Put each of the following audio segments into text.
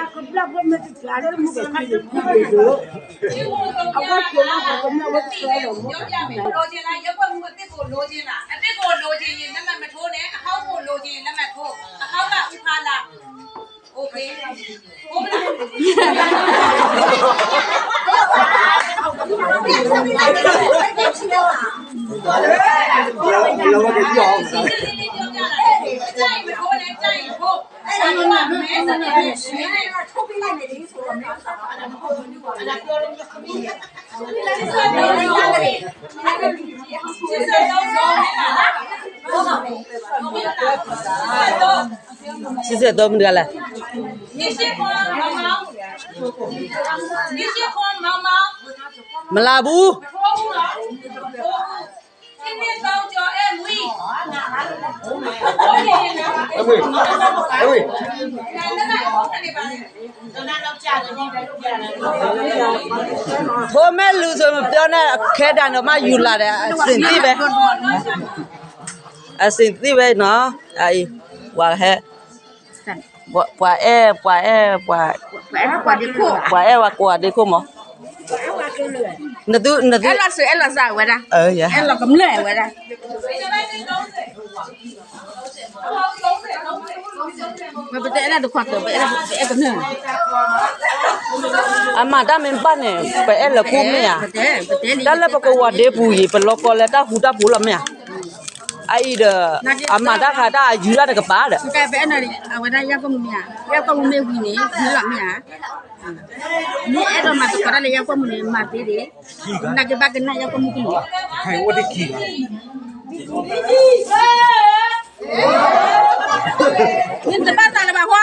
အဝဲကလၢပမ့ၢ်တကျါလၢမုၢ်ကဆံးန့ၣ် အဝဲကလၢပကမၢဝဲတကျါလီၤ မ့ၢ်ကလၢ လိုချင်လား ရပ်ကွက်မှူးအသစ်ကိုလိုချင်လား အသစ်ကိုလိုချင်ရင်လက်မှတ်မထိုးနဲ့ အဟောင်းကိုလိုချင်ရင်လက်မှတ်ထိုး အဟောင်းကဦးဖာလာ OK ဆံဆဲးသီမုၢ်တဂၤလဲၣ် မလါဘူး ဖိမ့ၢ်လူၤသိးမပြောနဲ့ အခဲဒၣ်န့ၣ် မ့ၢ်ယူၤလာ်ဒီး အစ့ၣ်သံဝဲ အစ့ၣ်သံဝဲနီၤ အအံၤ ပှၤဟဲ ပှၤအဲၣ် ပှၤအဲၣ် ပှၤအဲၣ် ပှၤကွၢ်ဒ့ခိၣ်မး နသု အဲၣ်လီၤစၢၤအဲၣ်လီၤစၢၤဝဲဒၣ် အဲၣ်လီၤကမျၢၢ်ဝဲဒၣ် ပတအဲၣ်လၢတခွါသိး ပအဲၣ်ကမျၢၢ် အမၤတၢ်မ့ၢ်ဘၣ်န့ၣ် ပအဲၣ်လၢခိၣ်မ့ၢ်ဧါ တၢ်လၢပကဝီၤဒ့ပူၤအံၤ ပလီၤကီၢ်လၢတၢ်ဃူတၢ်ဖိးလီၤမ့ၢ်ဧါ အအံၤဒီး အမၤတၢ်ခါတၢ်အယူၤတၢ်တကပၤဒီး အဝဲဒၣ် ရပ်ကွက်မှူးမ့ၢ်ဝံၤန့ၣ် ဝံၤလီၤမ့ၢ်ဧါ မ့ၢ်အဲၣ်ဒိးမၤသကိးတၢ်လၢ ရပ်ကွက်မှူးန့ၣ် မၤသ့ဒၣ် နာ်က့ဘၣ်ကနၣ် ရပ်ကွက်မှူးကလုာ် နတဘၣ်သးလၢၤဘၣ်ဟါ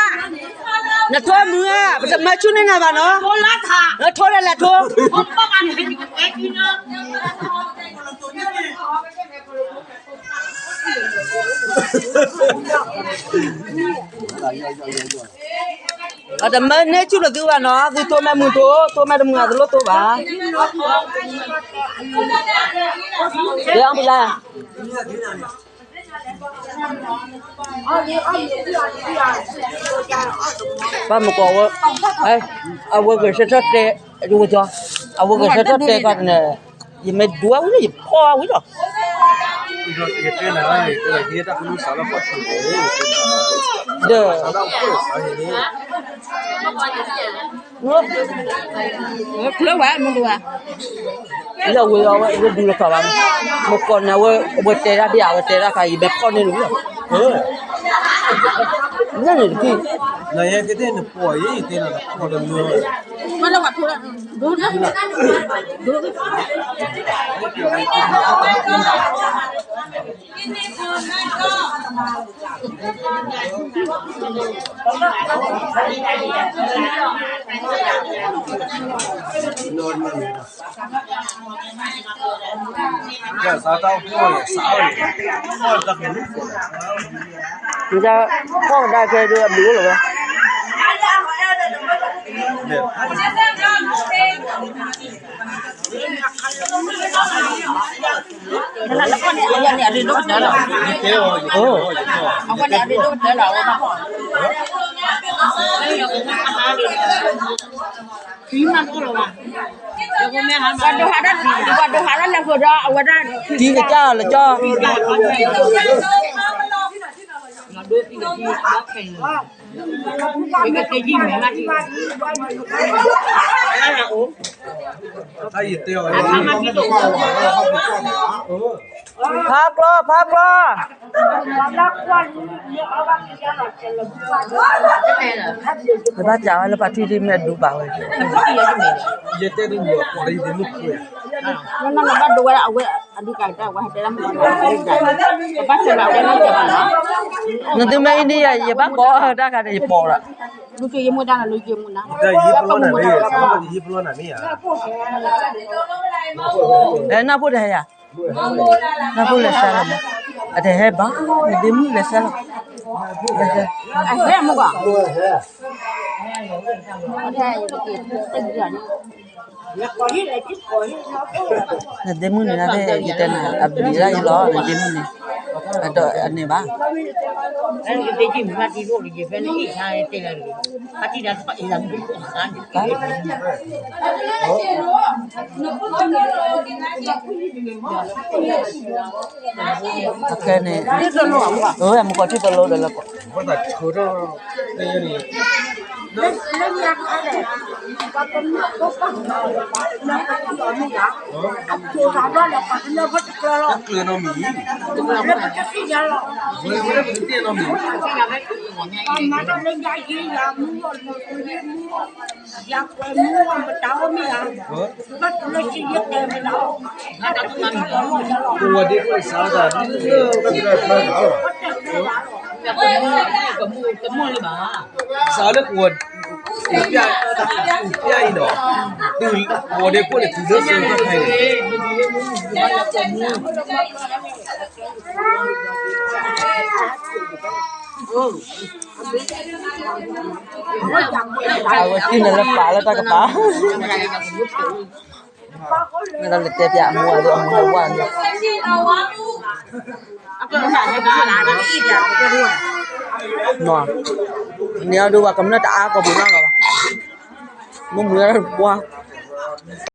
နထိမုၢ်ဧါ ပတမၢဆူၣ်န့ၢ်နၤဘၣ်နီၤ နထိလဲၤလဲၤထိ အတမၢန့ၢ်ဆူၣ်လၢၤသုဘၣ်နီၤ သုထိမ့ၢ်မုၢ်ထိ ထိမ့ၢ်တမုၢ်အသလိၣ်ထိဘၣ် ဒ်အီၣ်မူလါ ပှၤမုၢ်ကီးဝဲ အဝဲဂဲၤဆၢထၢၣ်တဲ အဝဲဂဲၤဆၢထၢၣ်တဲကီးန့ၣ် ယမ့ၢ်ဒိးဝဲန့ၣ် ယဖီၣ်ဝဲလီၤ ဒီး ချၢဝဲမုၢ်ကဝဲ ယဝဲအဝဲဒူလီၤသးဘၣ် မုၢ်ကီးန့ၣ် အဝဲတဲဒၣ်ဒ်အဝဲတဲဒၣ်ခါ ယမ့ၢ်ဖီၣ်န့ၢ်နုၤလီၤ န့ၣ်တက့ၢ် ဖီၣ်ကဒါကဲဒ်အဘျုးလီၤဝဲ အဝဲန့ၣ်အရ့ဒိၣ်ကတၢၢ်လီၤ အဝဲန့ၣ်အရ့ဒိၣ်ကတၢၢ်လီၤ အဝဲ ပှၤဒိးဟးဒၣ် ပှၤဒိးဟးဒၣ်လဲၤဃုာ်ဒီးအဝဲဒၣ် တံၤကစၢ်လၢကၠီ ဖါကျီ ဖါကျီ ပဘၣ်စးဝဲလၢပှၤထံၣ်ဒ်မ့ၢ်အဒူဘၣ်ဝဲ ယတဲဒ်မ့ၢ်အပှၤလၢယဒ့မုၣ်ခွဲး နဘၣ်ဒိဝဲအဝဲအဒုးကးကတၢၢ်ဝဲဟဲတဲဒၣ်မ့ၢ် ဘၣ်ဆၢလီၤတဲနီၢ်ကဲဘၣ်နီၤ နသုမ့ၢ်အံၤန့ၣ် ယဘၣ်ကိးတၢ်ခါန့ၣ် ယပိာ်လီၤ လူကယမူဒါနၤ လူကယမူဒါ ယဟံးပလီၢ်နၤမ့ၢ်ဧါ ယဟံးပလီၢ်နၤမ့ၢ်ဧါ အဲ နၢ်ဖိတဟဲယၤ နၢ်ဖိလဲၤဆါလီၤမး အတဟဲဘၣ် နဒ့မုၣ်လဲၤဆါလီၤ အဟဲမ့ၢ်ကွၢ် နဒ့မုၣ်န့ၣ် ယတဲနၤ အဘျုးဒၣ်ယလီၤ နဒ့မုၣ်န့ၣ် အန့ၣ်ဘၣ်. အခဲန့ၣ် အမူကီၢ်ထံၣ်တလိဒီးလၢ စးလၢကဝီၤ ပျၢ်အံၤဒီး ပဝီၤဒ့ခိၣ်န့ၣ် တုၤလၢစၢၤတၢ်ခါအံၤန့ၣ် အဝဲသ့ၣ်န့ၣ်လၢပာ်လၢတၢ်ကပၤ မ့ၢ်လၢတဲပၠးအမူအဒိၣ်အမူဟဲဝါန့ၣ် န့ၣ်အဒိၣ်ဝဲကမျၢၢ်တအါကီၢ်ပူၤနီတဂၤဘၣ် မ့ၢ်မူဝဲတပှၢ်